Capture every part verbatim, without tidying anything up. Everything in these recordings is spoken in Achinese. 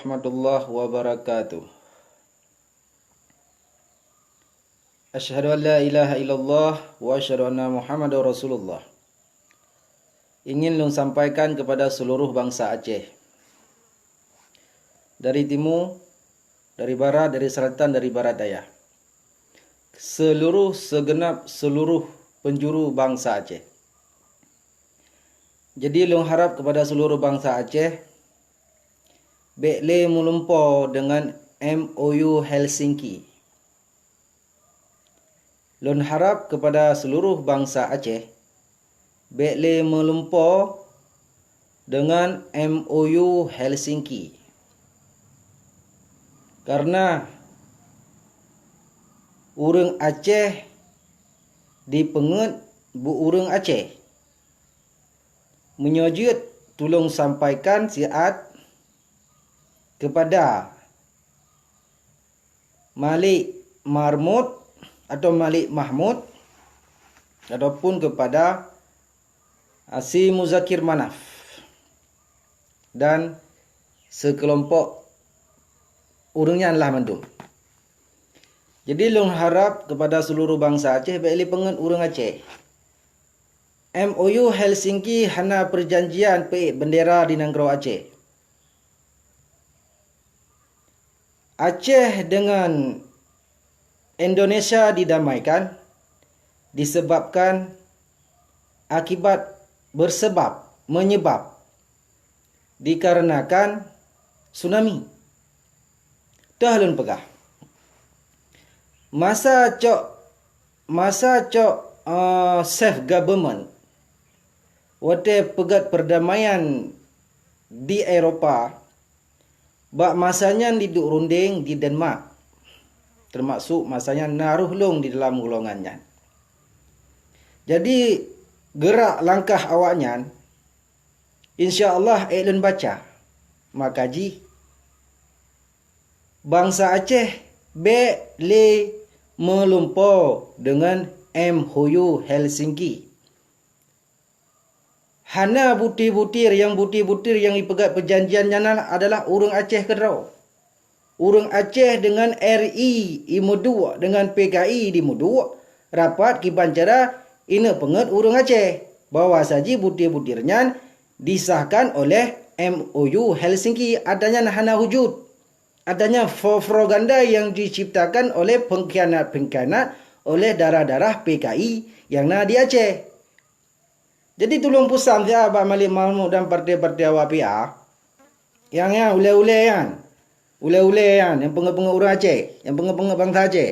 Warahmatullahi wabarakatuh. Asyhadu an la ilaha illallah wa asyhadu anna Muhammadar Rasulullah. Ingin lôn sampaikan kepada seluruh bangsa Aceh. Dari timu, dari barat, dari selatan, dari barat daya. Seluruh, segenap, seluruh penjuru bangsa Aceh. Jadi, lôn harap kepada seluruh bangsa Aceh, bék lé meulumpo deungon M O U Helsinki. Lôn harap kepada seluruh bangsa Aceh, bék lé meulumpo deungon M O U Helsinki. Karena ureuëng Aceh dipeungeuet beu ureuëng Aceh. Meunyoe jeuet tulông sampaikan siat kepada Malik Marmut atau Malik Mahmud ataupun kepada Asi Muzakir Manaf dan sekelompok ureuëng nyan lah mandum. Jadi lôn harap kepada seluruh bangsa Aceh bék lé peungeuet ureuëng Aceh. M O U Helsinki hana perjanjian peuék bendera di nanggroe Aceh. Aceh dengan Indonesia didamaikan disebabkan akibat bersebab, menyebab, dikarenakan tsunami. Teuh lôn peugah. Masa cok, masa cok, eh, self government, watée peugét perdamaian di Eropa, bak masa nyan diduek rundeng di Denmark. Termasuk masa nyan na roh lôn di dalam golongan nyan. Jadi, gerak langkah awaknyan, insya Allah ék lôn baca. Maka jih, bangsa Aceh bék lé meulumpo deungon M O U Helsinki. Hana butir-butir, nyang butir-butir nyang ipeugét peujanjian nyan adalah ureuëng Aceh keudroe. Ureuëng Aceh deungon R I imeuduek, deungon P K I dimeuduek, rapat kiban cara ineupeungét ureuëng Aceh bahwa saji butir-butir nyan disahkan oleh M O U Helsinki, ata nyan hana wujud. Ata nyan propaganda nyang diciptakan oleh pengkhianat-pengkhianat oleh darah-darah P K I nyang na di Aceh. Jadi tulông pesan siat bak Malik Mahmud dan partai-partai awak P A. Nyang, nyang ulée-ulée nyan. Ulée-ulée nyan, nyang peungeuet-peungeuet ureuëng Aceh, nyang peungeuet-peungeuet bangsa Aceh.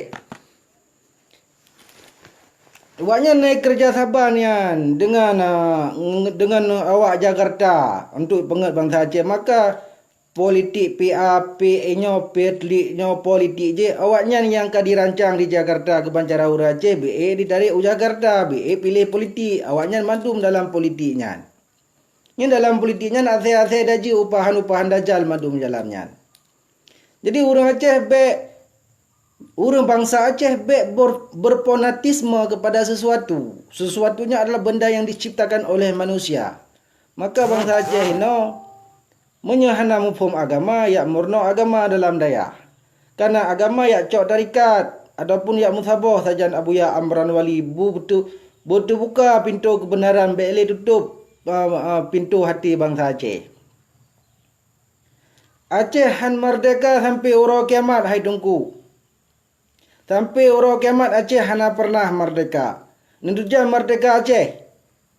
Awaknyan na keureuja saban nyan deungon, ah, deungon awak Jakarta untuk peungeuet bangsa Aceh. Maka politik P A P nyoe, P T L I K nyoe, politik jih, awaknyan nyang ka dirancang di Jakarta keuban cara ureuëng Aceh, bék ditarék u Jakarta, bék piléh politik, awaknyan mandum dalam politik nyan. Nyan dalam politik nyan asée-asée dajih upahan-upahan dajal mandum dalam nyan. Jadi ureuëng Aceh bék, ureuëng bangsa Aceh bék ber-, berfanatisme kepada sesuatu. Sesuatu nyan adalah benda yang diciptakan oleh manusia. Maka bangsa Aceh inoe, meunyoe hana muphom agama, yak meurunoe agama dalam dayah. Kana agama yak cok tarekat ataupun yak meusaboh sajan Abuya Amran Wali bu-, beuteu-, beuteubuka pintoe keubeunaran, bék lé tutôp, a, a, pintoe hati bangsa Aceh. Aceh han merdeka sampoe uroe kiamat, hai Teungku. Sampoe uroe kiamat Aceh hana pernah merdeka. Neuteuja merdeka Aceh.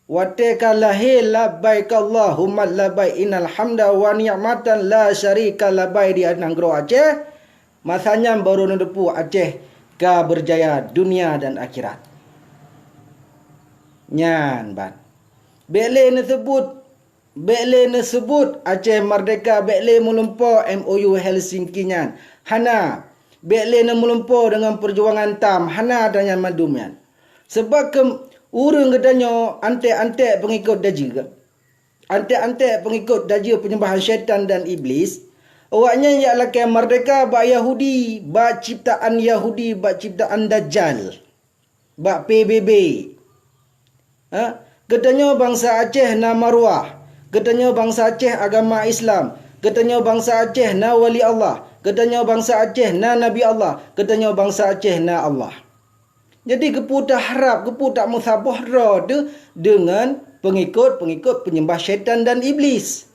Watée ka lahé labbaik Allahumma labbaik innal hamda wa ni'matan la syarika labbaik di nanggroe Aceh, masa nyan barô neuteupeue Aceh ka beurjaya dunia dan akhirat. Nyan ban. Bék lé neuseubut Bék lé neuseubut Aceh merdeka, bék lé meulumpo M O U Helsinki nyan. Hana. Bék lé neumeulumpo deungon peujuangan tam. Hana ata nyan mandum nyan. Sabab keu ureuëng geutanyoe antek-antek peungikot dajih, antek-antek peungikot dajih penyembahan syaitan dan iblis, awaknyan jak lakée merdeka bak Yahudi, bak ciptaan Yahudi, bak ciptaan Dajjal. Bak P B B. Ha? Geutanyoe bansa Aceh na maruah. Geutanyoe bansa Aceh agama Islam. Geutanyoe bansa Aceh na wali Allah. Geutanyoe bansa Aceh na Nabi Allah. Geutanyoe bansa Aceh na Allah. Jadi, keupeue taharab, keupeue tameusaboh droe teuh deungon peungikot-peungikot peunyembah syaitan dan iblis?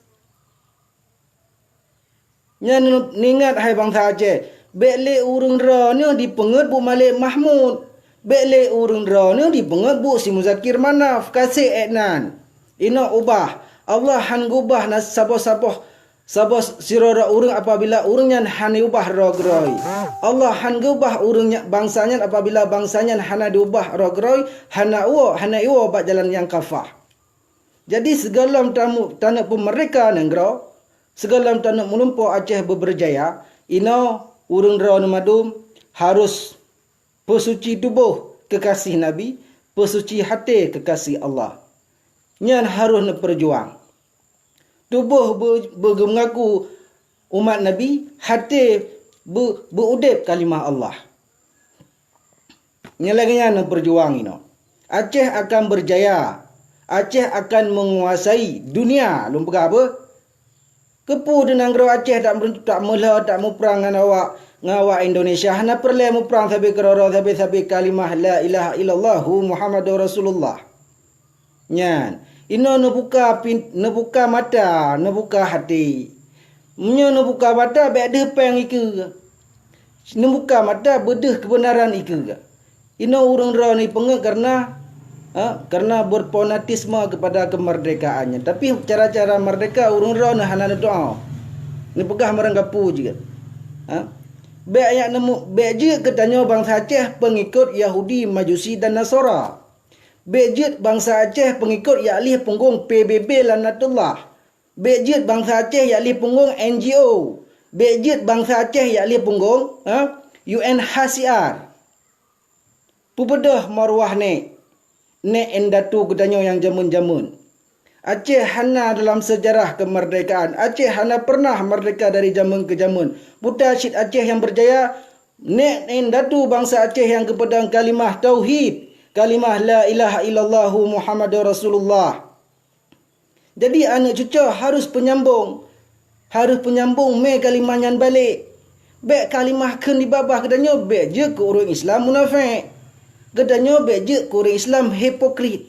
Nyan neuingat, hai bansa Aceh, bék lé ureuëng droeneuh jipeungét buet Malek Mahmud. Bék lé ureuëng droeneuh jipeungét buet si Muzakir Manaf, ka sép ék nan. Inok ubah, Allah hán geubah na saboh-saboh, saboh sidroe ureuëng apabila ureuëng nyan hana ubah droe keudroe. Allah hán geubah ureuëng nya, bansa nyan apabila bansa nyan hana diubah droe keudroe, hana woe, hana iwoe bak jalan nyang kafah. Jadi, sigohlom tamu-, taneuk peumeurdeka nanggroe, sigohlom taneuk meulumpoe Aceh beubeurjaya, inoe ureuëng droeneuh mandum harôh peusuci tuboh keukaséh Nabi, peusuci haté keukaséh Allah. Nyan harôh neupeujuang. Tuboh beu-, beugeungaku umat Nabi, haté beu-, beuudeb kalimah Allah. Nyan lagée nyan neupeujuang inoe. Aceh akan beurjaya. Aceh akan meunguasai dunia. Lôn peugah beuh. Keupeue di nanggroe Aceh tak meurun-, tak meulhö, tak muprang ngon awak, ngon awak Indonesia? Hana peureulée muprang sabe keudroe-droe, sabe-sabe kalimah la ilaha illallahu Muhammadur Rasulullah. Nyan, inoe neubuka pin-, neubuka mata, neubuka haté. Meunyoe neubuka mata, bék deuh péng ikeue. Neubuka mata, beudeuh keubeunaran ikeue. Inoe ureuëng droeneuh peungét kareuna, ha, kareuna berfanatisme kepada kemerdekaan nyan. Tapi cara-cara merdeka ureuëng droeneuh hana neudoa. Neupeugah meuranggapu jeuet. Ha? Bék yak nemu, bék jeuet geutanyoe bansa Aceh peungikot Yahudi, Majusi dan Nasara. Bék jeuet bansa Aceh peungikot yak lheueh punggong P B B laknatullah. Bék jeuet bansa Aceh yak lheueh punggong N G O. Bék jeuet bansa Aceh yak lheueh punggong, ha, U N H C R. Peubeudôh maruah nék, nék indatu geutanyoe nyang jameun-jameun. Aceh hana dalam sejarah kemerdekaan. Aceh hana pernah merdeka dari jameun ke jameun. Buta cit Aceh nyang beurjaya, nék indatu bansa Aceh nyang geupeudong kalimah tauhid, kalimah la ilaha illallahu Muhammadur Rasulullah. Jadi, aneuëk cucoe harôh peunyambong, harôh peunyambong mé kalimah nyan balek. Bék kalimah kheun di babah geutanyoe bék jeuet keu ureuëng Islam munafék. Geutanyoe bék jeuet keu ureuëng Islam hipokrit.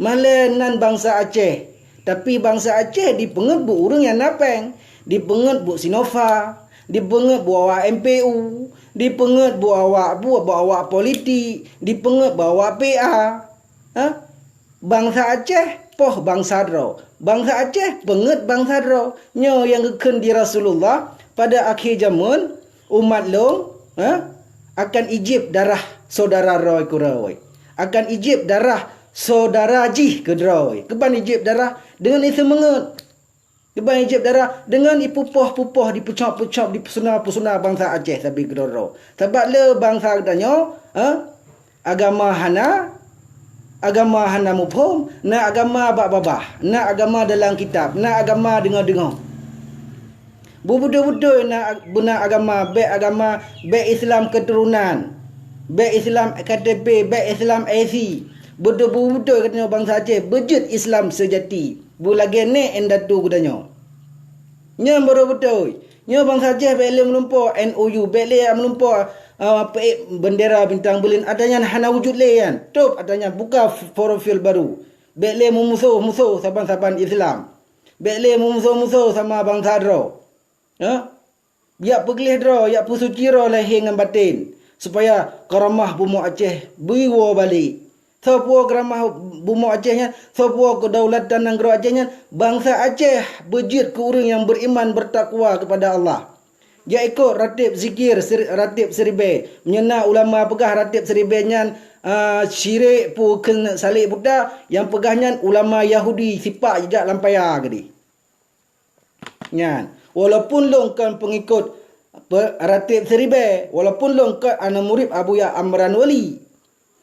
Malée nan bansa Aceh, tapi bansa Aceh dipeungét buet ureuëng nyang na péng, dipeungét buet Sinova, dipeungét buet awak M P U, dipeungét buet awak buet, buet awak politik, dipeungét buet awak P A. Ha? Bansa Aceh poh bansa droe. Bansa Aceh peungét bansa droe. Nyoe nyang geukheun di Rasulullah, pada akhé jameun umat lôn, ha, akan ijieb darah syedara droe keudroe. Akan ijieb darah syedara jih keudroe. Keuban ijieb darah deungon iseumeungeut. Keuban ijieb darah deungon ipeupoh-peupoh, dipeucok-peucok, dipeusuna-peusuna bansa Aceh sabe keudroe-droe. Sabab le bansa geutanyoe, ha, agama hana, agama hana muphom, na agama bak babah, na agama dalam kitab, na agama deungoe-deungoe. Beubeutôi-beutôi na ag-, beuna agama, bék agama, bék Islam keuturonan, bék Islam K T P, bék Islam I C. Beutôi-beutôi geutanyoe bansa Aceh beujeuet Islam seujati. Beulagée nék indatu geutanyoe. Nyan baru beutôi. Nyoe bansa Aceh bék lé meulumpoe N O U, bék lé meulumpoe, ah, peuék bendera bintang buleuen, ata nyan hana wujud lé nyan. Top ata nyan buka f-, profil baru. Bék lé meumusoh-musoh saban-saban Islam. Bék lé meumusoh-musoh sama bansa droe. Ha? Yak peugleh droe, yak peusuci droe lahé ngon baten, supaya karamah bumoe Aceh beuiwoe balek. Soe puwoe karamah bumoe Aceh nyan, soe puwoe keudaulatan nanggroe Aceh nyan, bansa Aceh beujeuet keu ureuëng nyang beuriman, beutakwa keupada Allah. Jak ikot rateb zikir sir-, rateb siribée. Meunyoe na ulama peugah rateb siribée nyan, a, syirik, peue kheun saleb buta, nyang peugah nyan ulama Yahudi, sipak jijak lam paya keudeh. Nyan, walaupun lôn kon peungikot pe-, rateb siribée, walaupun lôn kon aneuk murit Abuya Amran Wali,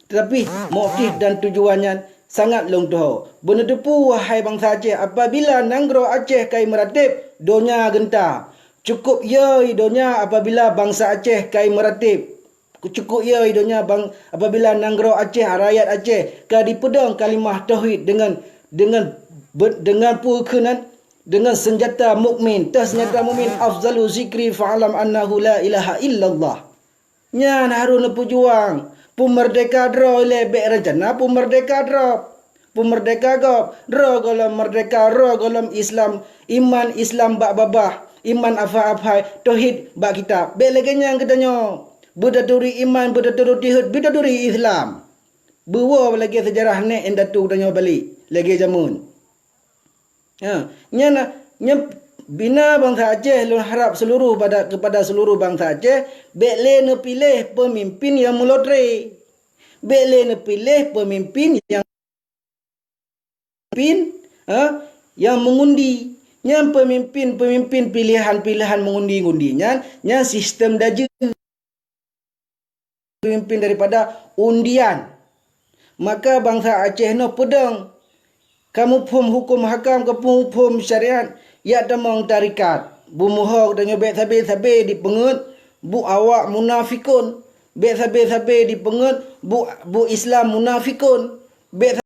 teutapi motif dan tujuan nyan sangat lôn tuho. Beuneuteupeu, wahai bansa Aceh, apabila nanggroe Aceh kai meurateb, donya geunta. Cukôp yoi donya apabila bansa Aceh kai meurateb. Cukôp yoi donya bang-, apabila nanggroe Aceh, rakyat Aceh ka dipeudong kalimah tauhid deungon, deungon be-, deungon peue kheun nan, Deungon seunjata mukmin, teuh seunjata mukmin, "Afdalu zikri fa'lam annahu la ilaha illallah." Nyan harôh neupeujuang. Peumeurdeka droe ilée, bék reuncana peumeurdeka droe. Peumeurdeka gob, droe gohlom meurdeka, droe gohlom Islam, iman Islam bak babah, iman aphai-aphai, tauhid bak kitab. Bék lagée nyan geutanyoe. Beutaturi iman, beutaturi tauhid, beutaturi Islam. Beuwoe lagée seujarah nèk indatu geutanyoe balek lagée jameun. Ha, nyan, nyan bina bansa Aceh, lôn harab seuluruh pada, kepada seuluruh bansa Aceh, bék lé neupiléh peumimpin nyang meulotre. Bék lé neupiléh peumimpin nyang pin, ha, nyang meungundi. Nyan peumimpin-peumimpin piléhan-piléhan meungundi-ngundi nyan, nyan sistem dajeung. Peumimpin daripada undian. Maka bansa Aceh nyoe peudong. Ka muphom huköm hakam, ka muphom syariat, jak tamong tarekat. Beumeuho geutanyoe bék sabe-sabe dipeungeut, bu awak munafikon. Bék sabe-sabe dipeungeut, bu, bu Islam munafikon. Bék